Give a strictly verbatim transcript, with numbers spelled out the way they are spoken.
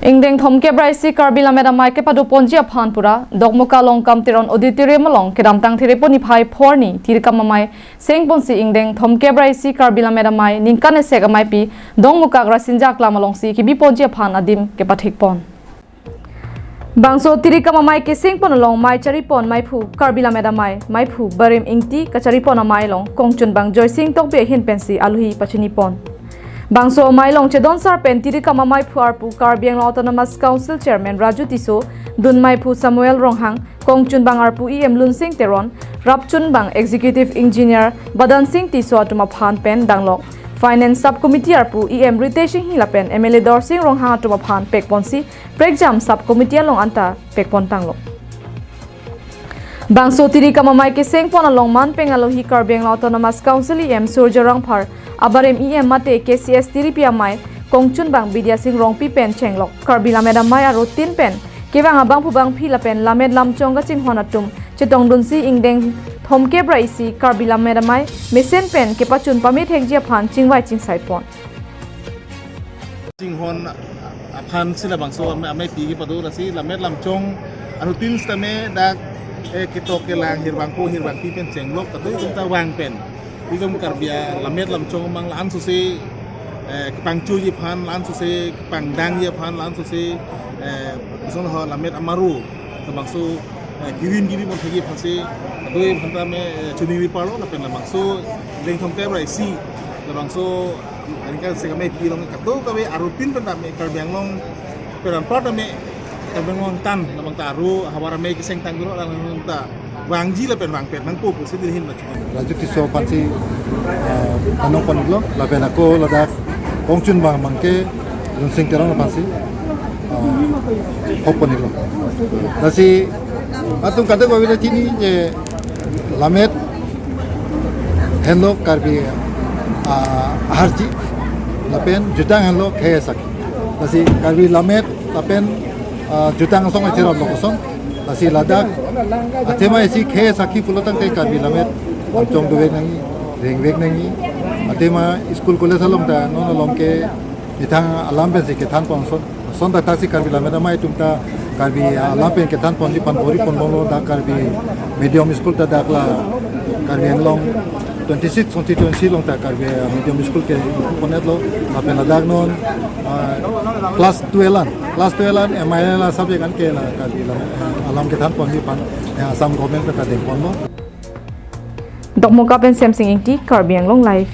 Ingdeng thomkep ra isi Karbi Lammet Amei kepado ponji aphan pura Dokmoka Longkam Teron Auditorium along kedamtang Therepo niphai phorni tirikam amei sengponsi ingdeng thomkep ra isi Karbi Lammet Amei ningkan esek ameipi Dokmoka Rasinja Aklam alongsi kebi ponji aphan adim kepathik pon. Bangso tirikam amei kesengpon along mei charipon meiphu Karbi Lammet Amei meiphu Barim Ingti, kacharipon amei along kongchunbang Joysing Tokbi ahin pensi alohi pachini pon. Bangso amei along chedonsar pen tirikam ameiphu arpu Karbi Anglong Autonomous Council Chairman Raju Tisso, dun meiphu Samuel Ronghang, kongchunbang arpu E M Lunsing Teron, rapchunbang Executive Engineer Badan Sing Tisso atum aphan pen danglok Finance Sub Committee arpu E M Ritesh Enghi lapen M L A Dorsing Ronghang atum aphan pekponsi prekjam Sub Committee along anta pekpon tanglo. Bangso tirikam amei kesengpon along manpeng alohi Karbi Anglong Autonomous Council E M Surjya Rongphar, abarim E M mate K C S tiripi amei kongchunbang Bidya Sing Rongpi pen chenglok Karbi Lammet Amei arutin pen kevang abangphu bangphi lapen lammet lamchong kachinghon atum chetongdunsi ingdeng thomkep ra isi Karbi Lammet Amei mesen pen kepachun pame thekji aphan chingvai chingsai pon. Chinghon aphan si labangso amei, ameipi kepado, lasi lammet lamchong arutin sitame dak, eh, ketok kelang hirbangpo hirbangpi pen chenglok kadokave atum ta vang pen, itum Karbi alammet lamchong amang la-an sose, eh, kepangchoji aphan, la-an sose kepangdangji aphan, la-an sose, eh, kosonlo ho lammet amaro labangso, eh, kirim kirim pon thekji aphansi kadokave aphan ta me, eh, choningri parlo lapen labangso ingdeng thomkep ra isi labangso aningkan esek ameipi along kadokave arutin pen ta me Karbi Anglong pen anpar ta me Karbi Anglong tan labang ta aru havar amei keseng tangdunlo, labang ta vangji lapen vangpet nangpo pusi nelihin pachini. Raju Tisso aphansi, eh, anong ponlo lapen ako ladak kongchunbang abangke Lunsing Teron aphansi, eh, hop ponlo. Lasi atum kadokave ta chini je lammet henlo Karbi, ah, aharji lapen jutang henlo khei asakhi. Lasi Karbi lammet lapen, ah, jutang asong acherap lo koson. Lasi ladak athema isi khei asakhi pulo tangte Karbi lammet lamchong dovek nangji, rengvek nangji. Athema school college along ta non along ke methang alam pensi kethan pon ason. Ason dak thaksi Karbi Lammet Amei atum ta Karbi alam pen kethan ponji aphan bor-i ponbomlo, dak Karbi medium school ta dak la Karbi Anglong twenty-six constituency along ta Karbi medium school ke pon-etlo, lapen ladak non, ah, class twelve an, class twelve an M I L an subject an ke la Karbi Lammet, ah, alam kethan ponji aphan, eh, Assam government ta dengponlo. Dokmoka pen Semsing Ingti, Karbi Anglong Live.